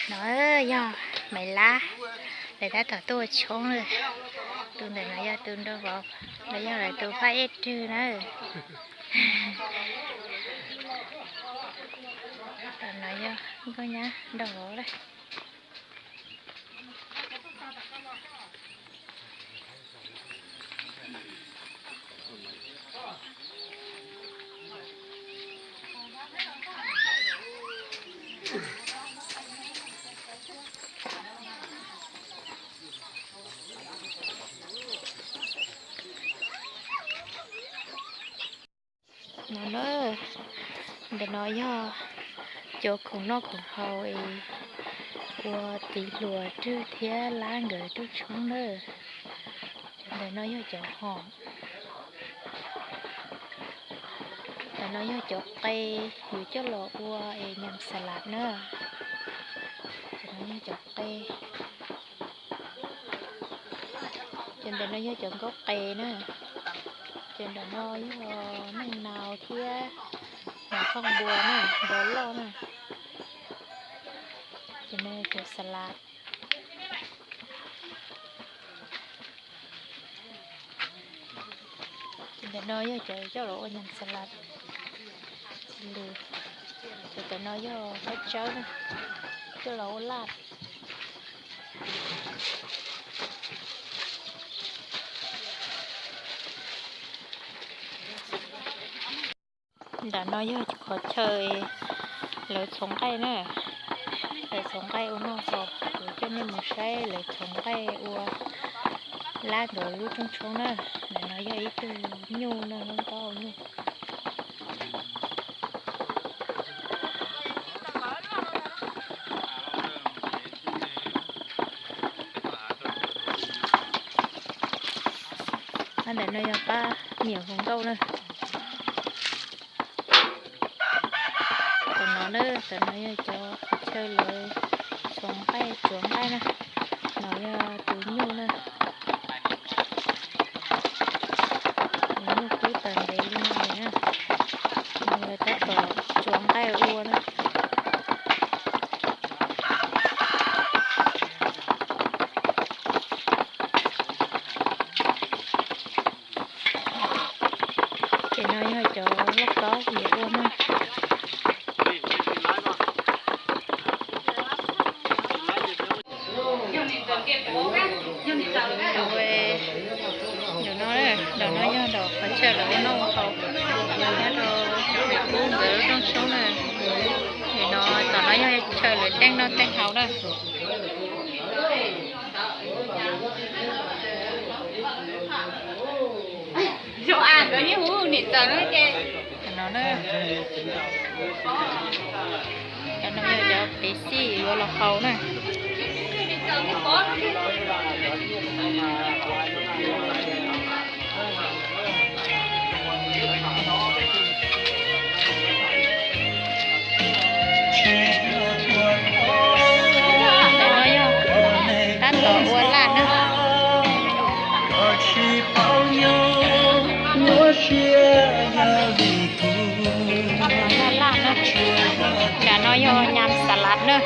No yog Maiv Lab, lawv tab tom tuaj ua tshoob lawm. Tus ntawm no yog tus nraug vauv, los yog lawv tus phaj ej rwg na. Tam no yog nkauj nyab nraug vauv lawm. No na, ntawm no yog cov khoom noj khoom haus es ua tiv hluas Rwg thiab Lab nkawd rooj tshoob na. Cov ntawm no yog cov hom. Ntawm no yog cov qe yuav coj los ua es nyam xas las na. Cov no yog cov qe. Cov ntawm no yog cov nkauj qe na. Cov ntawm no yog neej nau thiab nas phoj npua na, npua loj na. Cov no cov xas las. Cov ntawm no yog cov coj los ua nyam xas las. Cov ntawm no yog khaub tsawb na, coj los ua laj. Nram no yog qhov chaw lawv txhoov nqaij na. Lawv txhoov nqaij ua noj haus, kuv coj nej mus saib lawv txhoov nqaij ua Lab nkawd lub rooj tshoob na. Ntawm no yog ib tug nyuj no, lub ntaub hau nyuj. Ntawm no yog pab niam hluas nkauj na. Tam no na, tam no yog cov qhov chaw lawv txhoov nqaij tsuav nqaij na. No yog tus nyuj na. Tus nyuj kub tas ntev li no lawm na. No lawv tab tom tsuav nqaij ua na. Ces no yog cov lauj kaub yuav ua na. Nram no, nram no yog nram qhov chaw lawv ua noj ua haus, nyob rau Maiv Kub nkawd lub rooj tshoob na. Nram no, tom no yog chaw lawv teej noj teej haus na. Cov no na, cov no yog cov pev xij yuav los haus na. Ntawm no yog tab tom ua laj na. Ntawm no yog laj na. Ntawm no yog nyam xas las na.